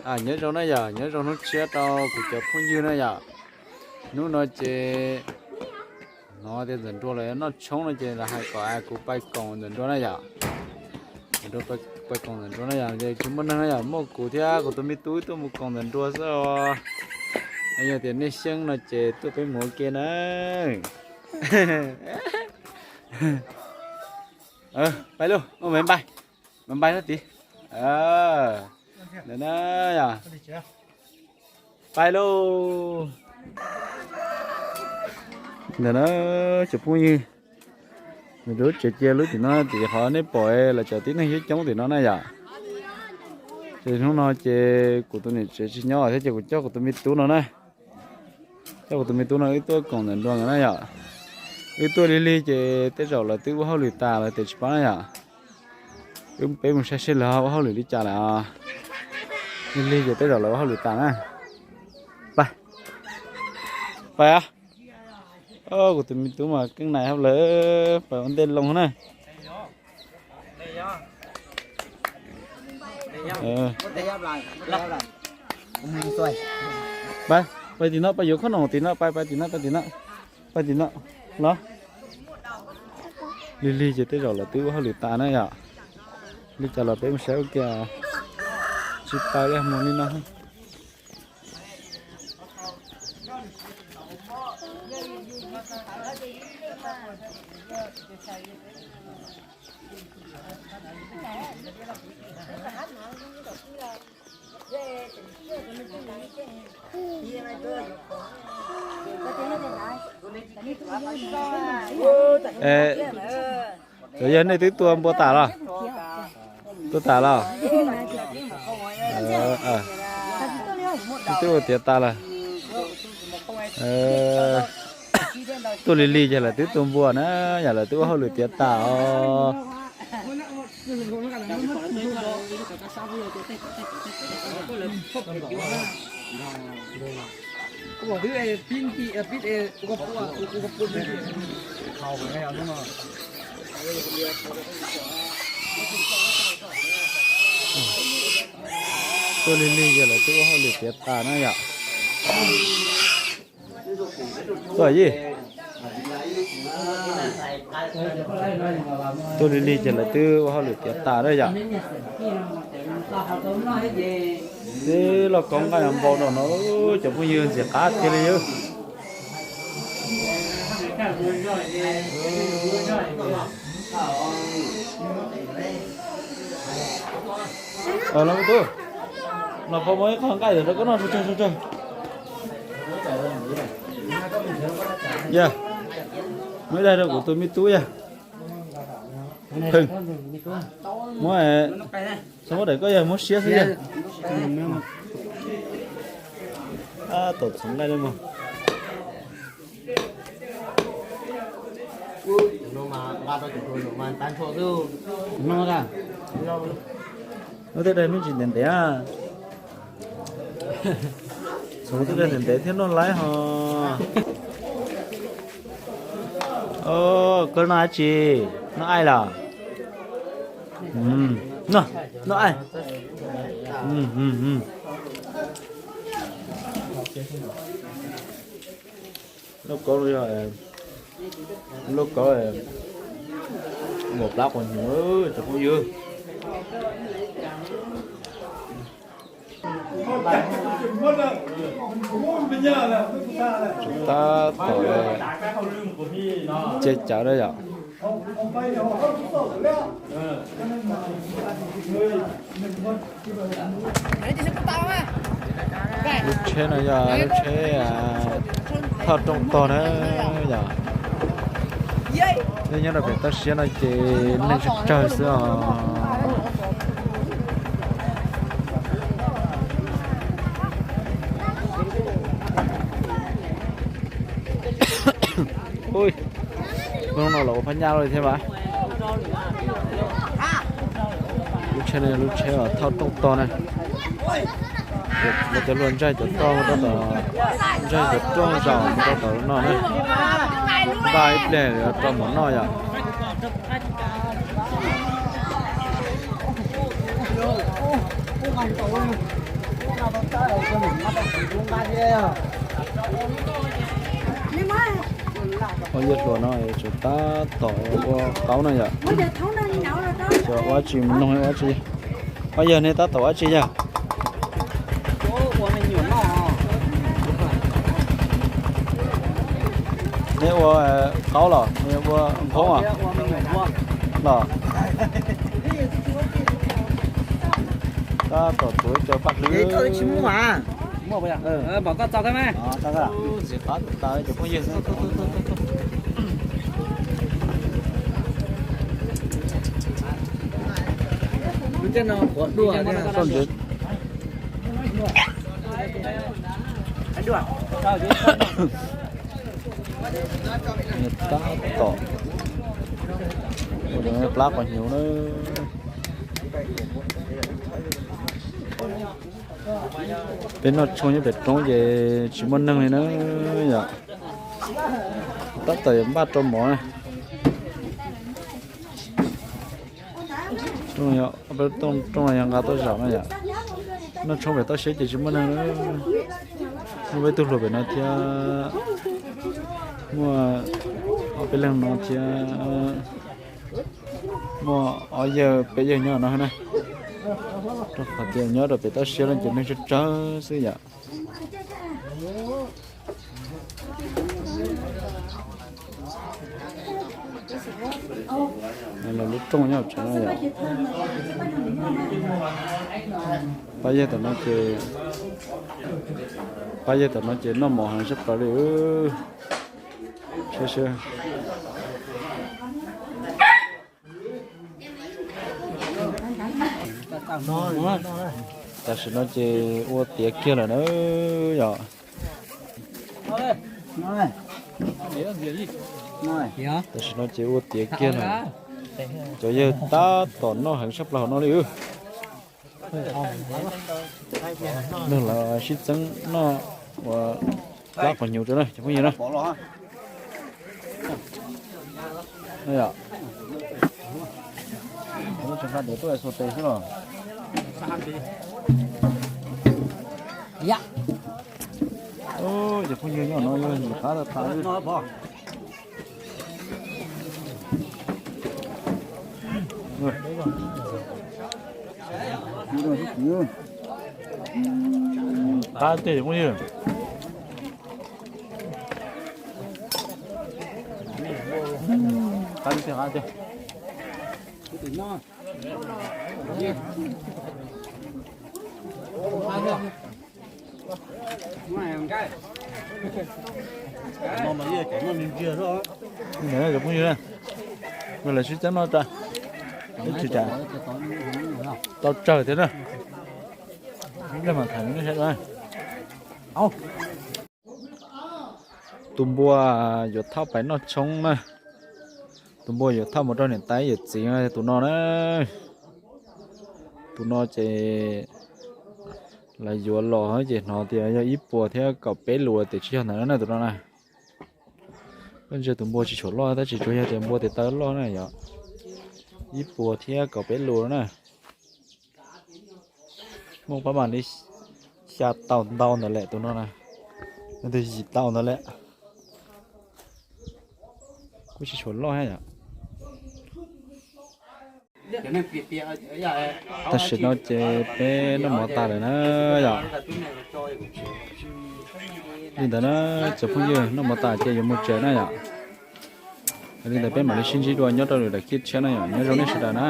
Nyob zoo na yom, nyob zoo hnub tshiab rau kuv cov phooj ywg na yom. Hnub no ces hnov tias Ntxawm Nruas lawv noj tshoob no ces lawv hais kom kuv pais koom Ntxawm Nruas na yom. Pais koom Ntxawm Nruas na yom, ces tsis muaj neeg na yom, muaj kuv thiab kuv tus me tub tuaj mus koom Ntxawm Nruas xwb os. Yog tias nej xyeeb no ces tuaj peb mus ua ke na. Pais lauj, ua me npai, me npai no tid. Ntawm na yom, pais lauj. Ntawm na, cov phooj ywg, nws lub tsev cia lub tim no tim qhov nej pom lawv cov tib neeg coob coob tim no na yom. Ces hnub no ces kuv tus niam tsev tsis nyob thiab ces kuv coj kuv tus me tub no na. Coj kuv tus me tub no wb tuaj koom Ntxawm Nruas na yom. Wb tuaj lig lig ces tej zaum lawv twb ua hauj lwm tas lawv tias tsis paub na yom. Wb peb mus saib seb lawv ua hauj lwm li cas lawm. Lig lig ces tej zaum lawv ua hauj lwm tas na. Pais, pais. Kuv tus me tub mas keej nais hauj lwm, pais ua ntej loo na. Pais, pais tim no, pais yuav khob noom tim no, pais, pais tim no, pais tim no, pais tim no los. Lig lig ces tej zaum lawv twb ua hauj lwm tas na yom. Li cas los peb mus saib ua ke, tsis pais li mus li no. Txawm yog nej twb tua npua tas los? Tua tas los? Twb ua tiav tas lawm. Tuaj lig lig ces lawv twb tua npua na, yog lawv twb ua hauj lwm tiav tas os. Tuaj lig lig ces lawv twb ua hauj lwm tiav tas na yom. Tuaj yij. Tuaj lig lig ces lawv twb ua hauj lwm tiav tas na yom. Tib loj kaub nqaij npau rau no, cov phooj ywg ntxim qab tiag li yog. Los tub, los pab muab ib qho nqaij rau koj noj tsawg tsawg. Yog, muab ib daig rau kuv tus me tub yog. Muab, txhob muab daim koj yog muab siab xwb yog. Tom txhoov nqaij li mog. Muab tej daim me ntsis ntev ntev. Txhoov tej daim ntev ntev thiab noj laib ho. Koj noj dab tsi? Noj aij los? Noj, noj aij. Lauj kaub, lauj kaub, muaj plab quas nyuv cov phooj ywg. Tab tom ce cawv na yom. Lub tsheb no yog lub tsheb thauj rooj tog na yom. Nej nyob rau pem toj siab no ces neeg tsawg tsawg xwb os. Hnub no los ua phab nyaj li thiab mas. Lub tsheb no yog lub tsheb thauj rooj tog na. Lawv cov hluas ntsaig cov tog mus rau tom, ntsaig cov rooj zaum mus rau tom no na. Npaj ib pliag rau mov noj yom. Ob yawg hluas no tseem tab tom ua qaub na yom. Xyov ua dab tsi, mus noog ua dab tsi. Ob yawg nej tab tom ua dab tsi yawg? Nej ua qaub los nej ua nphoob los? Tab tom tuav cov paj hlwb. Txiv qab tas cov phooj ywg. Soj ntsev. Tab tom ua plab qos hnyuv na. Peb noj tshoob nyob pem roob ces tsis muaj neeg li na yom. Tab tom yuav npaj rau mov na. Rooj, peb rooj yog nqa tuaj zaum na yom. Noj tshoob pem toj siab ces tsis muaj neeg na. Muaj peb tug hluas pem no thiab, muaj ob peb leeg no thiab, muaj ob yawg peb yawg nyob no na. Rau qhov tias nyob rau pem toj siab no ces neeg tsawg tsawg xwb yom. Los lub rooj nyob tsev no yom. Pab yawg tom no ces, pab yawg tom no ces noj mov heev sab plaws li. Tam sim no ces ua tiav kiag lawm na yom. Tam sim no ces ua tiav kiag lawm. Cov yawg tab tom noj heev sab plaws hauv no li. Neeg lawv sib txeeb noj ua plab qos hnyuv rau na cov phooj ywg na. Cov phooj ywg nyob no yog nyiam qab tas tas li. Qab tiag cov phooj ywg. Qab tiag, qab tiag. Cov phooj ywg na, lawv sib txeeb noj ra, ib tsis tsam tau tsawg thiab na. Ib pliag mam tham nej saib. Tus npua yuav thauj pais noj tshoob na. Tus npua yuav thauj mus rau niam tais yawm txiv no yog tus no na. Tus no ces lawv yuav los ces hnov tias yog ib puas thiab kaum peb lus tias tsis yog ntawd na tus no na. Koj ntsia tus npua tsis tshua loj tab sis tsuas yog tias npua tes taw loj na yom. Ib puas thiab kaum peb lus na. Muaj pab mam li xya tau ntau ntawd lawm tus no na. Tus yim tau ntawd lawm. Kuj tsis tshua loj thiab yom. Tam sim no ces peb noj mov tas lawm na yom. Li ntawd na, cov phooj ywg, noj mov tas ces yuav mus tsev na yom. Li ntawd peb mam li sib ntsib dua nyob rau lwm daim clip tshiab na yom. Nyob zoo nej sawv daws na.